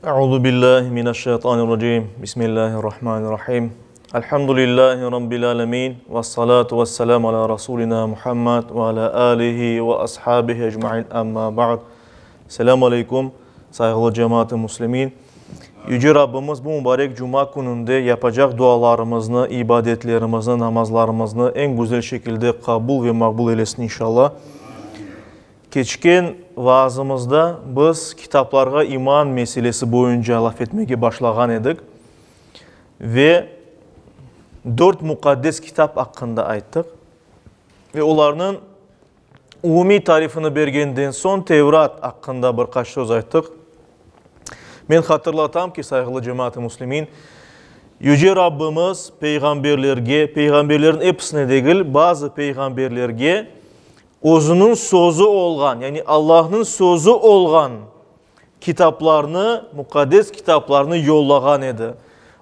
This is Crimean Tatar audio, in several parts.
Euzu billahi mineşşeytanirracim. Bismillahirrahmanirrahim. Elhamdülillahi rabbil alemin. Vessalatu vesselamu ala rasulina Muhammed ve ala alihi ve ashabihi ecmain. Amma ba'd. Selamu aleykum, sayğılı cemaat-ı muslimin. Yüce Rabbimiz bu mübarek cuma kününde yapacaq dualarımıznı, ibadetlerimizni, namazlarımıznı eñ güzel şekilde qabul ve maqbul eylesin inşallah. Keçken vaazımızda biz kitaplarğa iman meselesi boyunca laf etmege başlağan edik ve dört muqaddes kitap aqqında ayttıq ve olarnıñ umumiy tarifini bergenden soñ Tevrat aqqında bir qaç söz ayttıq. Men hatırlatam ki, sayğılı cemaat-ı müslimin, Yüce Rabbimiz peyğamberlerge, peyğamberlerniñ episine degil, bazı peyğamberlerge Özüniñ sözü olğan, yani Allahnıñ sözü olğan kitaplarnı, muqaddes kitaplarnı yollağan edi.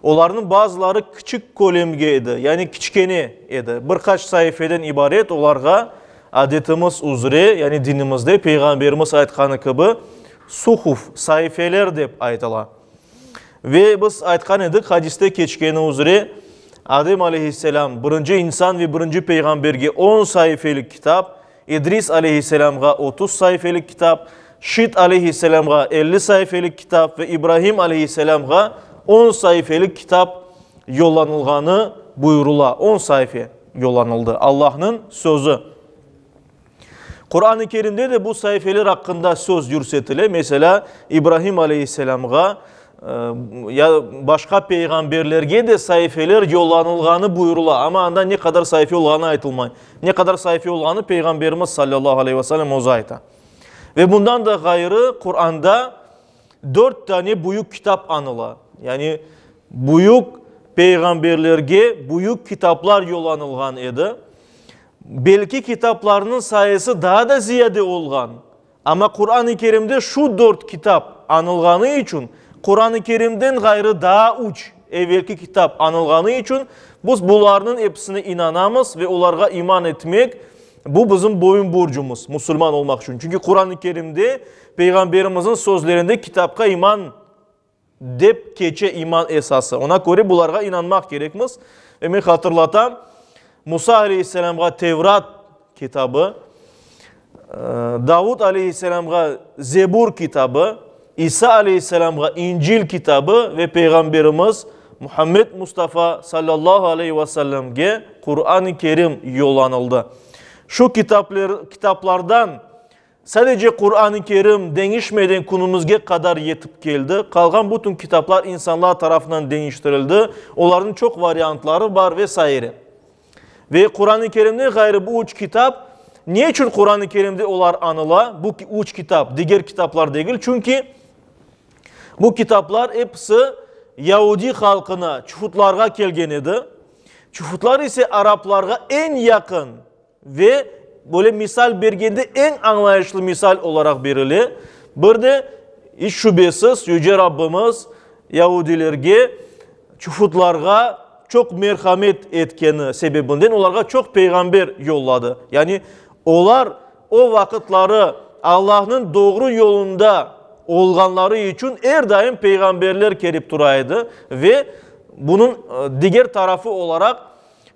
Olarnıñ bazıları kiçik kölemge edi, yani kiçkene edi. Bir qaç saifeden ibaret olarğa adetimiz üzre, yani dinimizde Peyğamberimiz aytqanı kibi, suhuf, saifeler dep aytıla. Ve biz aytqan edik, hadiste keçkeni üzre, Adem aleyhisselâm, birinci insan ve birinci peyğamberge on saifelik kitap, İdris aleyhisselâmğa 30 saifelik kitap, Şit aleyhisselâmğa 50 saifelik kitap ve İbrahim aleyhisselâmğa on saifelik kitap yollanılğanı buyurıla. On saife yollanıldı. Allahnıñ sözü. Quran-ı Kerimde de bu saifeler aqqında söz yürsetile. Meselâ, İbrahim aleyhisselâmğa ya başqa peyğamberlerge de saifeler yollanılğanı buyurıla. Amma anda ne qadar saife olğanı aytılmay. Ne qadar saife olğanı Peyğamberimiz sallallahu aleyhi ve sellem özü ayta. Ve bundan da ğayrı Quranda dört tane büyük kitap añıla. Yani büyük peyğamberlerge büyük kitaplar yollanılğan edi. Belki kitaplarnıñ sayısı daa da ziyade olğan, amma Quran-ı Kerimde şu dört kitap añılğanı içün, Quran-ı Kerimden ğayrı daa üç evelki kitap añılğanı içün, biz bularnıñ episine inanamız ve olarğa iman etmek, bu bizim boyun borcumız, musulman olmaq içün. Çünki Quran-ı Kerimde, Peyğamberimizniñ sözlerinde kitapqa iman Dep keçe iman esası. Ona köre bularğa inanmaq kerekmiz. Ve men hatırlatam, Musa aleyhisselamğa Tevrat kitabı, Davud aleyhisselamğa Zebur kitabı, İsa aleyhisselamğa İncil kitabı ve Peyğamberimiz Muhammed Mustafa sallallahu aleyhi ve sellemge Quran-ı Kerim yollanıldı. Şu kitaplardan Sadece Quran-ı Kerim deñişmeden künümizge qadar yetip keldi. Qalğan bütün kitaplar insanlar tarafından deñiştirildi, olarnıñ çoq variantları bar ve saire. Ve Quran-ı Kerimden ğayrı bu üç kitap, ne içün Quran-ı Kerimde olar añıla, bu üç kitap, diger kitaplar degil? Çünki bu kitaplar episi yaudiy halqına, çufutlarğa kelgen edi. Çufutlar ise araplarğa eñ yaqın Ve böyle misal bergende eñ añlayışlı misal olaraq berile. Bir de, iç şübesiz, Yüce Rabbimiz yaudilerge, çufutlarğa çoq merhamet etkeni sebebinden olarğa çoq peyğamber yolladı. Yani olar o vaqıtları Allahnıñ doğru yolunda olğanları içün er daim peyğamberler kelip tura edi ve bunıñ diger tarafı olaraq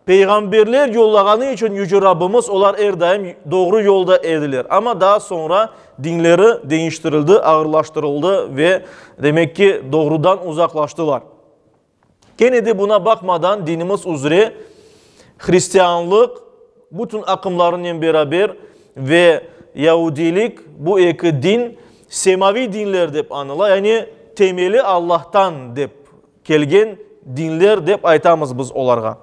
Peyğamberler yollağanı içün Yüce Rabbimiz olar er daim doğru yolda ediler. Amma daa soñra dinleri deñiştirildi, ağırlaştırıldı ve, demek ki, doğrudan uzaqlaştılar. Kene de buna baqmadan dinimiz üzre hristianlıq bütün aqımlarınen beraber ve yaudiylik, bu eki din semaviy dinler dep añıla, yani temeli Allahtan dep kelgen dinler dep aytamız biz olarğa.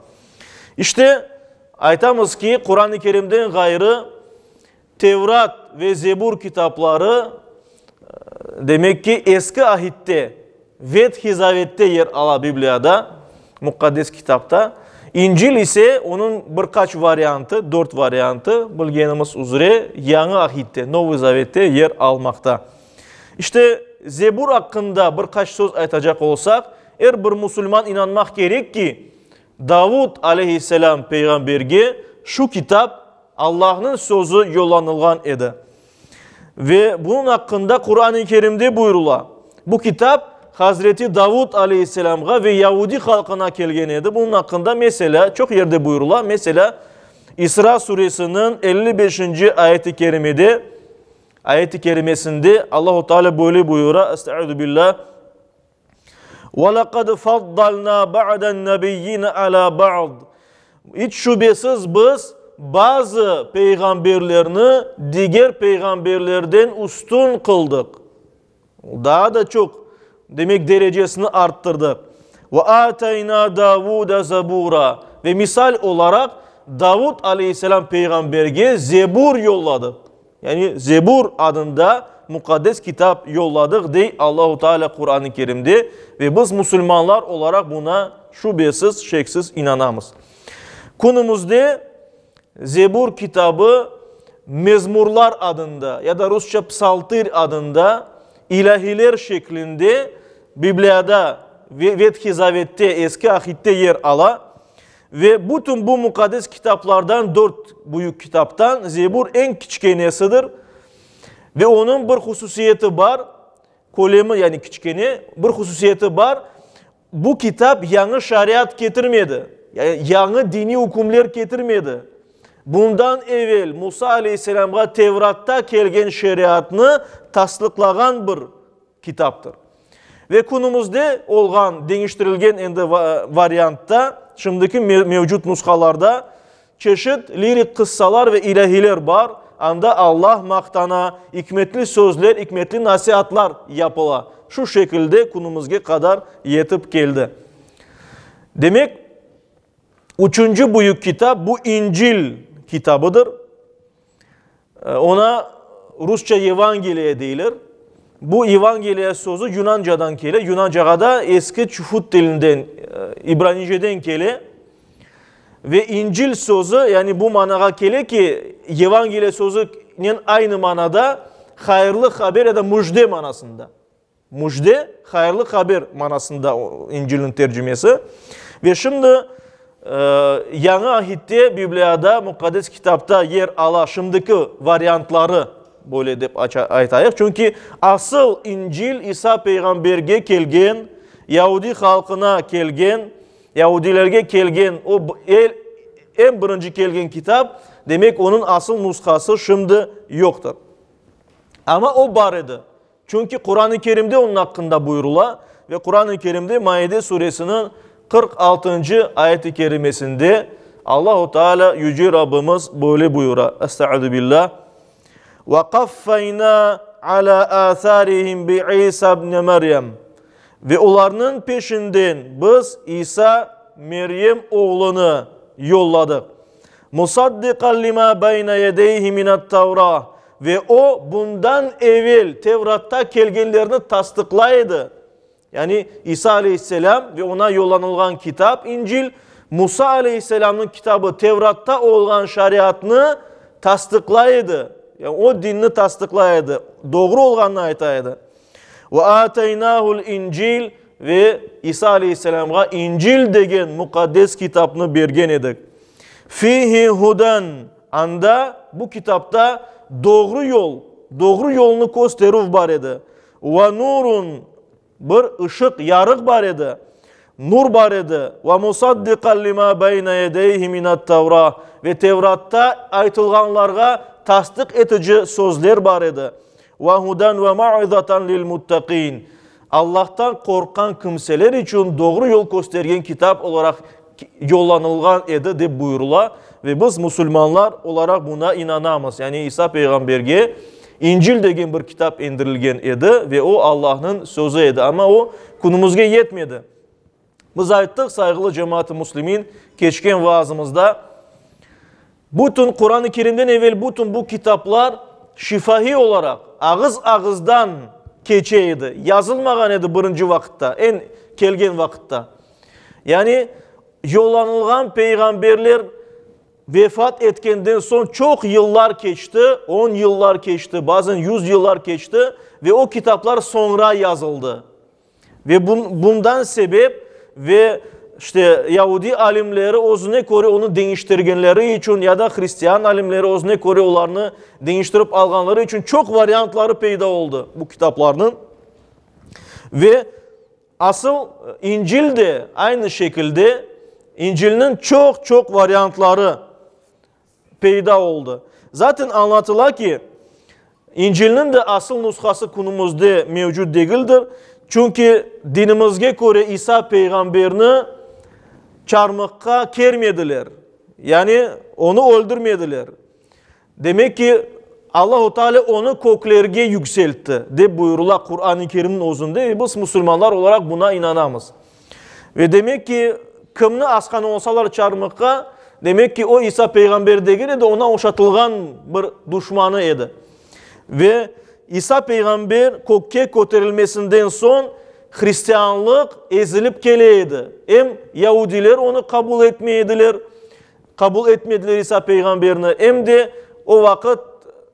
İşte, aytamız ki, Quran-ı Kerimden ğayrı Tevrat ve Zebur kitapları, demek ki, Eski Ahitte, Vethi Zavette yer ala Bibliyada, Muqaddes Kitapta. İncil ise, onıñ bir qaç variantı, dört variantı, bilgenimiz üzre, Yañı Ahitte, Novıy Zavette yer almaqta. İşte, Zebur aqqında bir qaç söz aytacaq olsaq, er bir musulman inanmaq kerek ki, Davud aleyhisselâm peyğamberge şu kitap, Allahnıñ sözü yollanılğan edi. Ve bunıñ aqqında Quran-ı Kerimde buyurıla. Bu kitap. Hazreti Davud aleyhisselamğa ve yahudi halqına kelgen edi. Bunıñ aqqında, meselâ, çoq yerde buyurıla. Meselâ, İsra suresiniñ 55-nci ayet-i kerimede, ayet-i kerimesinde Allahu Teala böyle buyura, Estaizu billah, Ve laqad faddalna ba'den nebiyyine ala ba'd. İç şübesiz biz bazı peyğamberlerni diger peyğamberlerden üstün qıldıq. Daa da çoq, demek derecesini arttırdıq. Ve atayna Davuda zabura. Ve misal olaraq Davud aleyhisselam peyğamberge Zebur yolladıq. Yani Zebur adında muqaddes kitap yolladıq, dey Allahu Teala Quran-ı Kerimde ve biz musulmanlar olaraq buna şübesiz, şeksiz inanamız. Künümizde Zebur kitabı Mezmurlar adında ya da rusça Psaltır adında ilahiler şeklinde Bibliyada ve Vethiy Zavette, Eski Ahitte yer ala. Ve bütün bu muqaddes kitaplardan, dört büyük kitaptan, Zebur eñ kiçkenesidir. Ve onıñ bir hususiyeti bar, kölemi yani kiçkene, bir hususiyeti bar, bu kitap yañı şariat ketirmedi, yani yañı diniy ükümler ketirmedi. Bundan evel Musa aleyhisselamğa Tevratta kelgen şeriatnı tasdıqlağan bir kitaptır. Ve künümizde olğan deñiştirilgen endi variantta, şimdiki mevcut nushalarda çeşit lirik qıssalar ve ilâhiler bar, anda Allah maqtana, ikmetli sözler, ikmetli nasiatlar yapıla. Şu şekilde künümizge qadar yetip keldi. Demek, üçünci büyük kitap bu İncil kitabıdır. Oña rusça Yevangeliye deyler. Bu Yevangeliye sözü yunancadan kele. Yunancağa da eski çufut tilinden, ibraniceden kele. Ve İncil sözü, yani bu manağa kele ki, Yevangeliye sözünen aynı manada hayırlı haber ya da müjde manasında. Müjde, hayırlı haber manasında İncilniñ tercimesi. Ve şimdi Yañı Ahitte, Bibliyada, Muqaddes Kitapta yer ala şimdiki variantları, böyle dep aytayıq. Çünki asıl İncil İsa peyğamberge kelgen, yaudiy halqına kelgen, yaudilerge kelgen o eñ birinci kelgen kitap, demek, onıñ asıl nushası şimdi yoqtır. Amma o bar edi. Çünki Quran-ı Kerimde onıñ aqqında buyurıla ve Quran-ı Kerimde Maide suresiniñ 46-ncı ayet-i kerimesinde Allahu Teala Yüce Rabbimiz böyle buyura, Estaizu billah, Ve qaffayna ala atharihim bi İsa ibn Meryem. Ve olarnıñ peşinden biz İsa Meryem oğlunı yolladıq. Musaddiqan lima beyne yedeyhi minat-Tavrah, ve o, bundan evel Tevratta kelgenlerni tasdıqlay edi, yani İsa aleyhisselâm ve oña yollanılğan kitap, İncil, Musa aleyhisselâmnıñ kitabı Tevratta olğan şariatnı tasdıqlay edi, yani o dinni tasdıqlay edi, doğru olğanını ayta edi. Ve ateynâhu'l-İncil, ve İsa aleyhisselâmğa İncil degen muqaddes kitapnı bergen edik. Fihi hudan, anda, bu kitapta, doğru yol, doğru yolnı kösterüv bar edi. Ve nurun, bir ışıq, yarıq bar edi, nur bar edi. Ve musaddiqan lima beyne yedeyhi minat-Tavra, ve Tevratta aytılğanlarğa tasdiq etici sözler bar edi. Ve hudan ve mauizatan lil muttaqin, Allahtan qorqqan kimseler içün doğru yol köstergen kitap olaraq yollanılğan edi, dep buyurıla. Ve biz, musulmanlar olaraq, buna inanamız. Yani İsa peyğamberge İncil degen bir kitap endirilgen edi ve o Allahnıñ sözü edi. Amma o künümizge yetmedi. Biz ayttıq, sayğılı cemaat-ı müslimin, keçken vaazımızda, bütün Quran-ı Kerimden evel bütün bu kitaplar şifahiy olaraq, ağız-ağızdan keçe edi, yazılmağan edi birinci vaqıtta, eñ kelgen vaqıtta. Yani yollanılğan peyğamberler vefat etkenden soñ çoq yıllar keçti, on yıllar keçti, bazen yüz yıllar keçti ve o kitaplar soñra yazıldı. Ve bundan sebep ve işte yaudiy alimleri özüne köre onı deñiştirgenleri içün ya da hristian alimleri özüne köre olarnı deñiştirip alğanları içün çoq variantları peyda oldı bu kitaplarnıñ. Ve. Asıl İncil de aynı şekilde, İncilniñ çoq-çoq variantları peyda oldı. Zaten añlatıla ki, İncilniñ de asıl nushası künümizde mevcut degildir, çünki dinimizge köre İsa peyğamberni çarmıhqa kermediler, yani onı öldürmediler. Demek ki, Allahu Teala onı köklerge yükseltti, dep buyurıla Quran-ı Kerimniñ özünde, ve biz musulmanlar olaraq buna inanamız. Ve demek ki, kimni asqan olsalar çarmıhqa, demek ki, o İsa peyğamber degil edi, oña oşatılğan bir duşmanı edi. Ve İsa peyğamber kökke köterilmesinden soñ hristianlıq ezilip kele edi. Em yaudiler onı qabul etmey ediler, Qabul etmediler İsa peyğamberni, em de o vaqıt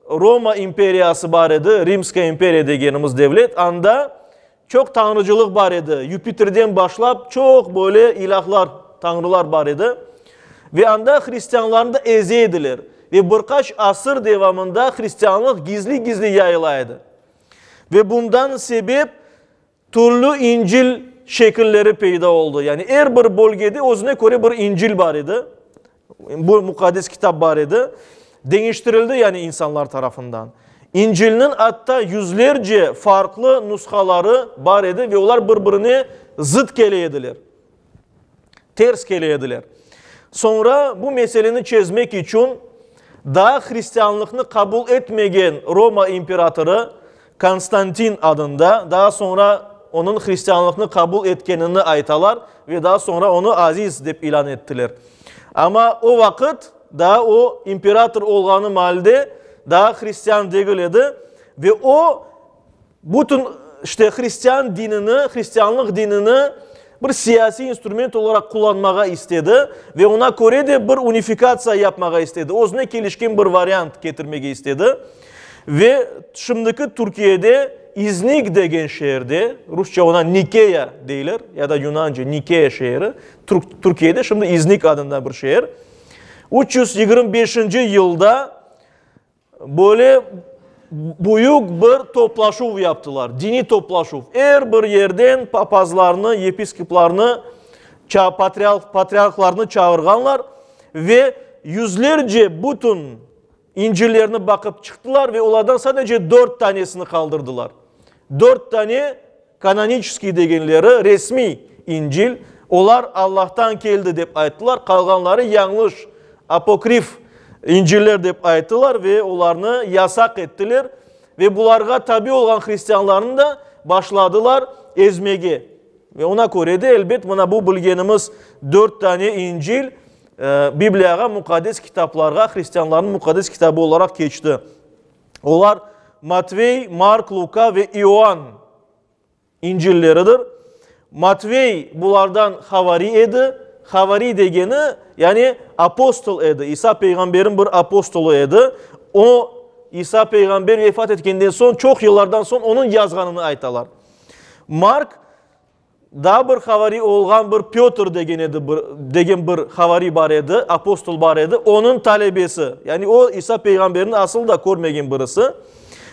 Roma imperiyası bar edi, Rimskaya imperiya degenimiz devlet, anda çoq tañrıcılıq bar edi, Yupiterden başlap çoq böyle ilâhlar, tañrılar bar edi. Ve anda hristianlarnı da eze ediler. Ve bir qaç asır devamında hristianlıq gizli-gizli yayıla edi. Ve bundan sebep Türlü İncil şekilleri peyda oldı. Yani er bir bölgede özüne köre bir İncil bar edi. Bu muqaddes kitap bar edi. Deñiştirildi yani insanlar tarafından. İncilniñ atta yüzlerce farqlı nushaları bar edi ve olar bir-birine zıt kele ediler. Ters kele ediler. Soñra bu meseleni çezmek içün daa hristianlıqnı qabul etmegen Roma imperatorı Konstantin adında, daa soñra onıñ hristianlıqnı qabul etkenini aytalar ve daa soñra onı aziz dep ilân ettiler. Amma o vaqıt daa o imperator olğanı maalde daa hristian degil edi ve o Bütün, işte, hristian dinini, hristianlıq dinini bir siyasiy instrument olaraq qullanmağa istedi ve oña köre de bir unifikatsiya yapmağa istedi, özüne kelişken bir variant ketirmege istedi. Ve şimdiki Türkiyede İznik degen şeerde, rusça oña Nikeya deyler, ya da yunanca Nikeya şeeri, Türkiyede şimdi İznik adında bir şeer, 325-nci yılda Böyle büyük bir toplaşuv yaptılar, diniy toplaşuv. Er bir yerden papazlarnı, yepiskoplarnı, patriarhlarnı çağırğanlar ve yüzlerce bütün İncillerni baqıp çıqtılar ve olardan sadece dört tanesini qaldırdılar. Dört tane Kanoniçeskiy degenleri resmiy İncil, olar Allahtan keldi dep ayttılar, qalğanları yañlış, apokrif İnciller dep ayttılar ve olarnı yasaq ettiler ve bularğa tabi olğan hristianlarnı da başladılar ezmege. Ve ona köre de, elbet, mına bu bilgenimiz dört tane İncil Bibliyağa, muqaddes kitaplarğa, hristianlarnıñ muqaddes kitabı olaraq keçti. Olar Matvey, Mark, Luka ve İoann İncilleridir. Matvey bulardan havariy edi. Havariy degeni, yani apostol edi. İsa peyğamberniñ bir apostolı edi. O, İsa peyğamber vefat etkenden soñ, çoq yıllardan soñ onıñ yazğanını aytalar. Mark Daa bir havariy olğan bir Pötr degen edi, bir, degen bir havariy bar edi, apostol bar edi, onıñ talebesi, yani o İsa peyğamberni asıl da körmegen birisi.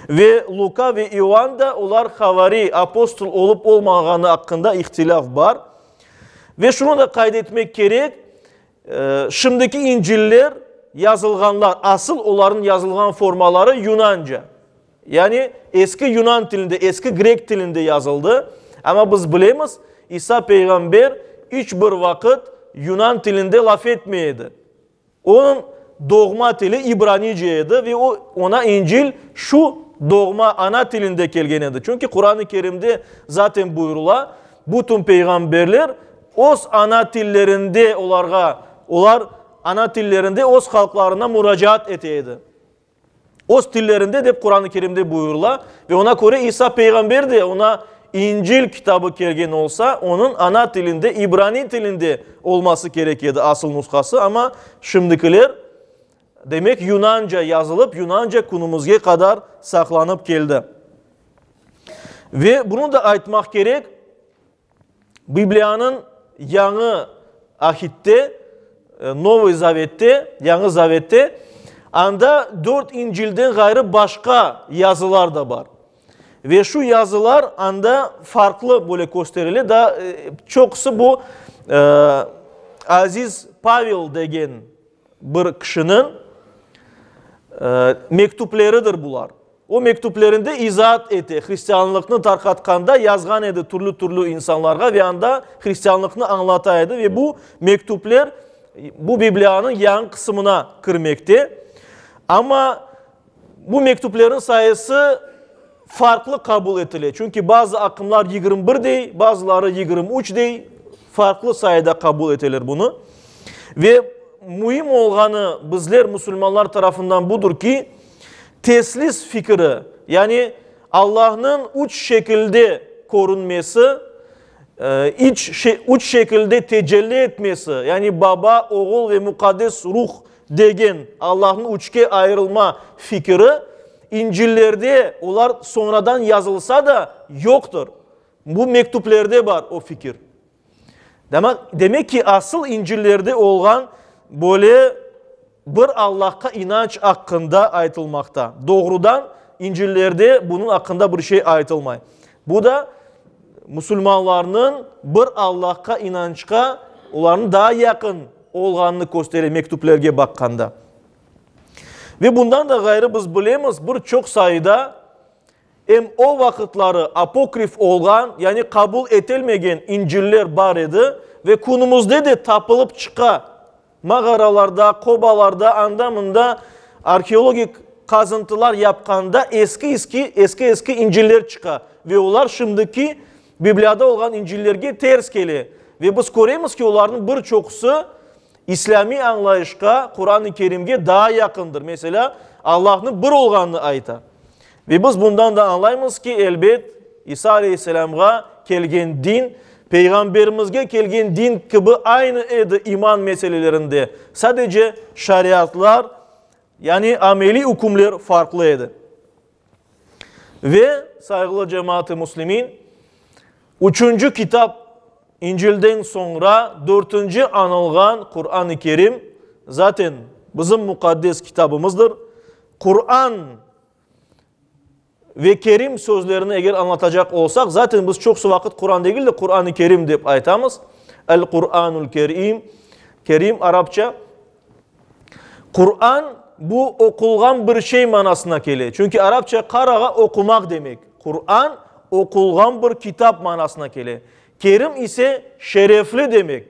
Ve Luka ve İoann da olar havariy, apostol olıp olmağanı aqqında ihtilâf bar. Ve şunı da qayd etmek kerek, şimdiki İnciller yazılğanlar, asıl olarnıñ yazılğan formaları yunanca. Yani eski yunan tilinde, eski grek tilinde yazıldı. Amma biz bilemiz, İsa peyğamber iç bir vaqıt yunan tilinde laf etmey edi. Onıñ doğma tili ibranice edi ve o, oña İncil şu doğma ana tilinde kelgen edi. Çünki Quran-ı Kerimde zaten buyurıla, bütün peyğamberler öz ana tillerinde olarğa, olar ana tillerinde öz halqlarına muracaat ete edi. Öz tillerinde dep Quran-ı Kerimde buyurıla ve ona köre İsa peyğamber de oña İncil kitabı kelgen olsa, onıñ ana tilinde, ibrani tilinde olması kerek edi asıl nushası, amma şimdikiler, demek, yunanca yazılıp, yunanca künümizge qadar saqlanıp keldi. Ve bunı da aytmaq kerek, Bibliyanıñ Yañı Ahitte, Novıy Zavette, Yañı Zavette, anda dört İncilden ğayrı başqa yazılar da bar. Ve şu yazılar anda farqlı böyle kösterile, daa çoqusı bu Aziz Pavel degen bir kişiniñ mektüpleridir bular. O mektüplerinde izaat ete, hristianlıqnı tarqatqanda yazğan edi türlü-türlü insanlarğa ve anda hristianlıqnı añlata edi ve bu mektüpler bu Bibliyanıñ yañı qısımına kirmekte. Amma bu mektüplerniñ sayısı farqlı qabul etile, çünki bazı aqımlar 21 dey, bazıları 23 dey, farqlı sayıda qabul eteler bunı. Ve müim olğanı bizler, musulmanlar tarafından budır ki, Teslis fikri, yani Allahnıñ üç şekilde körünmesi, iç üç şekilde tecelli etmesi, yani Baba, Oğul ve Muqaddes Ruh degen Allahnıñ üçke ayırılma fikri İncillerde, olar soñradan yazılsa da, yoqtır. Bu mektüplerde bar o fikir. Demek ki, asıl İncillerde olğan böyle bir Allahqa inanç aqqında aytılmaqta. Doğrudan İncillerde bunıñ aqqında bir şey aytılmay. Bu da musulmanlarnıñ bir Allahqa inançqa olarnıñ daa yaqın olğanını köstere mektüplerge baqqanda. Ve bundan da ğayrı biz bilemiz, bir çoq sayıda Em o vaqıtları apokrif olğan, yani qabul etilmegen İnciller bar edi ve künümizde de tapılıp çıqa. Mağaralarda, qobalarda, anda-mında arheologik qazıntılar yapqanda eski-eski, eski-eski İnciller çıqa ve olar şimdiki Bibliyada olğan İncillerge ters kele. Ve biz köremiz ki, olarnıñ bir çoqusı İslâmiy añlayışqa, Quran-ı Kerimge daa yaqındır. Meselâ, Allahnıñ bir olğanını ayta. Ve biz bundan da añlaymız ki, elbet, İsa aleyhisselâmğa kelgen din, Peyğamberimizge kelgen din kibi aynı edi iman meselelerinde, sadece şariatlar, yani ameliy ükümler farqlı edi. Ve, sayğılı cemaat-ı müslimin, üçünci kitap İncilden soñra dörtünci añılğan Quran-ı Kerim, zaten bizim muqaddes kitabımızdır. Quran ve Kerim sözlerini eger añlatacaq olsaq, zaten biz çoqusı vaqıt Quran degil de, Quran-ı Kerim dep aytamız. El-Quranul Kerim, Kerim arapça. Quran, bu oqulğan bir şey manasına kele. Çünki arapça qarağa oqumaq demek. Quran, oqulğan bir kitap manasına kele. Kerim ise şerefli demek.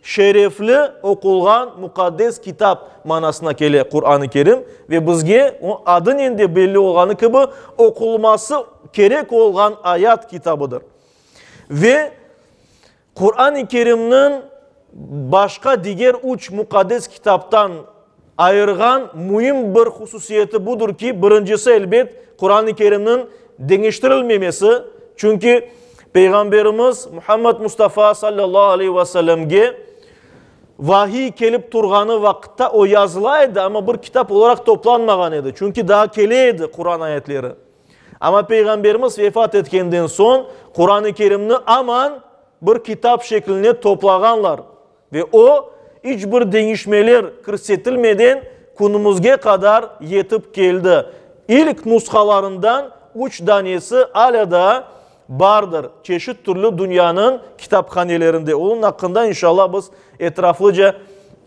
Şerefli oqulğan muqaddes kitap manasına kele Quran-ı Kerim ve bizge o adınen de belli olğanı kibi oqulması kerek olğan ayat kitabıdır. Ve Quran-ı Kerimniñ başqa diger üç muqaddes kitaptan ayırğan müim bir hususiyeti budır ki, birincisi, elbet, Quran-ı Kerimniñ deñiştirilmemesi, çünki Peyğamberimiz Muhammed Mustafa sallallahu aleyhi ve sellemge vahiy kelip turğanı vaqıtta o yazıla edi, amma bir kitap olaraq toplanmağan edi, çünki daa kele edi Quran ayetleri. Amma Peyğamberimiz vefat etkenden soñ Quran-ı Kerimni aman bir kitap şekline toplağanlar ve o, iç bir deñişmeler kirsetilmeden künümizge qadar yetip keldi. İlk nushalarından üç danesi alâ daa bardır çeşit türlü dünyanıñ kitaphanelerinde. Onıñ aqqında, inşallah, biz etraflıca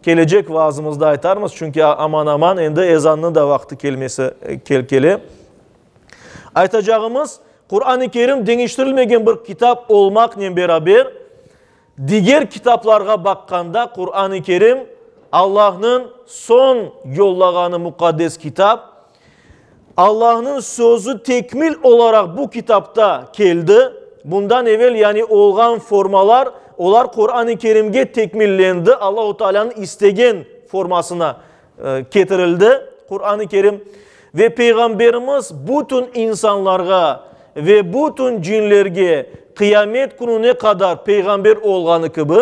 kelecek vaazımızda aytarmız, çünki aman-aman endi ezannıñ da vaqtı kelmesi kele. Aytacağımız, Quran-ı Kerim deñiştirilmegen bir kitap olmaqnen beraber, diger kitaplarğa baqqanda Quran-ı Kerim Allahnıñ soñ yollağanı muqaddes kitap, Allahnıñ sözü tekmil olaraq bu kitapta keldi, bundan evel yani olğan formalar, olar Quran-ı Kerimge tekmillendi, Allahu Taalânıñ istegen formasına ketirildi Quran-ı Kerim ve Peyğamberimiz bütün insanlarğa ve bütün cinlerge qıyamet kününe qadar peyğamber olğanı kibi,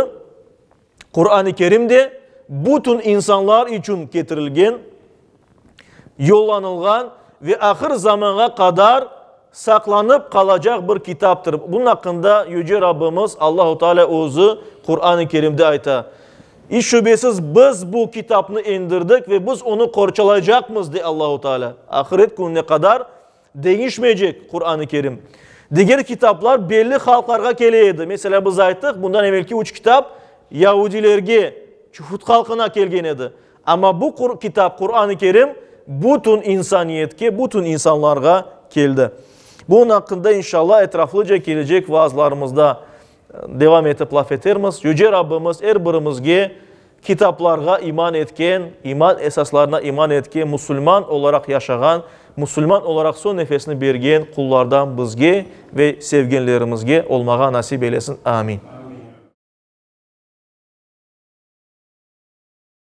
Quran-ı Kerim de bütün insanlar içün ketirilgen, yollanılğan ve ahır zamanğa qadar saqlanıp qalacaq bir kitaptır. Bunıñ aqqında Yüce Rabbimiz Allahu Teala özü Quran-ı Kerimde ayta, İç şübesiz biz bu kitapnı endirdik ve biz onı qorçalaycaqmız, dey Allahu Teala. Ahiret kününe qadar. Deñişmeycek Quran-ı Kerim. Diger kitaplar belli halqlarğa kele edi. Meselâ, biz ayttıq, bundan evelki üç kitap yaudilerge, çufut halqına kelgen edi. Amma bu kitap, Quran-ı Kerim, bütün insaniyetke, bütün insanlarğa keldi. Bunıñ aqqında, inşallah, etraflıca kelecek vaazlarımızda devam etip laf etermiz. Yüce Rabbimiz er birimizge kitaplarğa iman etken, iman esaslarına iman etken, musulman olaraq yaşağan, musulman olaraq soñ nefesini bergen qullardan bizge ve sevgenlerimizge olmağa nasip eylesin. Amin.